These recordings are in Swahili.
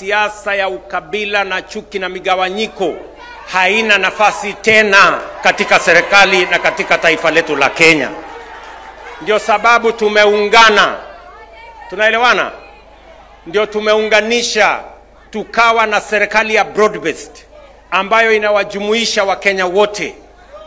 siasa ya ukabila na chuki na migawanyiko haina nafasi tena katika serikali na katika taifa letu la Kenya. Ndio sababu tumeungana. Tunaelewana? Ndio tumeunganisha tukawa na serikali ya broad-based ambayo inawajumuisha Wakenya wote,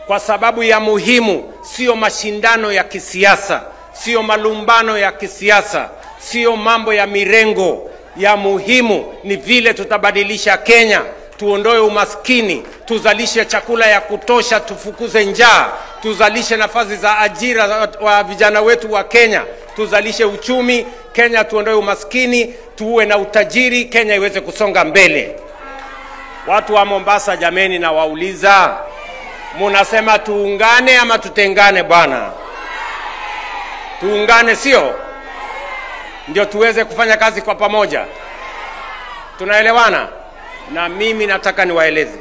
kwa sababu ya muhimu sio mashindano ya kisiasa, sio malumbano ya kisiasa, sio mambo ya mirengo. Ya muhimu ni vile tutabadilisha Kenya, tuondoe umaskini, tuzalishe chakula ya kutosha, tufukuze njaa, tuzalishe nafasi za ajira wa vijana wetu wa Kenya, tuzalishe uchumi Kenya, tuondoe umaskini, tuwe na utajiri, Kenya iweze kusonga mbele. Watu wa Mombasa, jameni, na wauliza, munasema tuungane ama tutengane bwana? Tuungane, sio? Ndio tuweze kufanya kazi kwa pamoja. Tunaelewana? Na mimi nataka niwaeleze.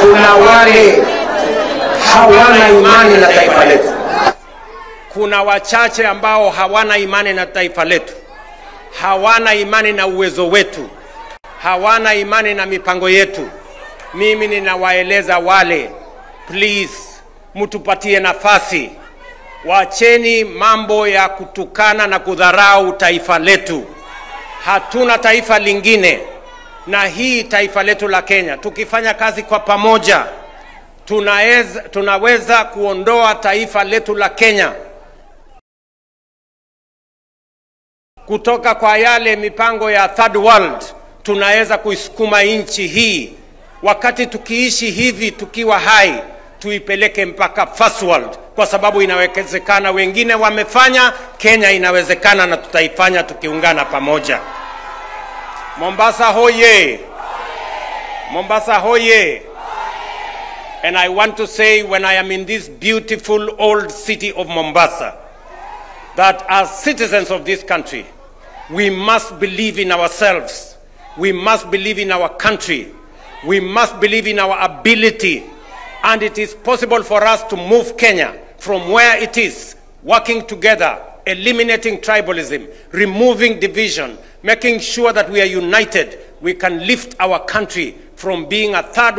Kuna wale hawana imani na taifa letu. Kuna wachache ambao hawana imani na taifa letu, hawana imani na uwezo wetu, hawana imani na mipango yetu. Mimi ninawaeleza wale, please, mtupatie nafasi. Wacheni mambo ya kutukana na kudharau taifa letu. Hatuna taifa lingine, na hii taifa letu la Kenya, tukifanya kazi kwa pamoja, tunaweza kuondoa taifa letu la Kenya kutoka kwa yale mipango ya third world. Tunaweza kuisukuma nchi hii, wakati tukiishi hivi tukiwa hai, tuipeleke mpaka first world, kwa sababu inawezekana. Wengine wamefanya, Kenya inawezekana, na tutaifanya tukiungana pamoja. Mombasa hoye! Mombasa hoye! And I want to say, when I am in this beautiful old city of Mombasa, that as citizens of this country, we must believe in ourselves. We must believe in our country. We must believe in our ability. And it is possible for us to move Kenya from where it is, working together, eliminating tribalism, removing division, making sure that we are united. We can lift our country from being a third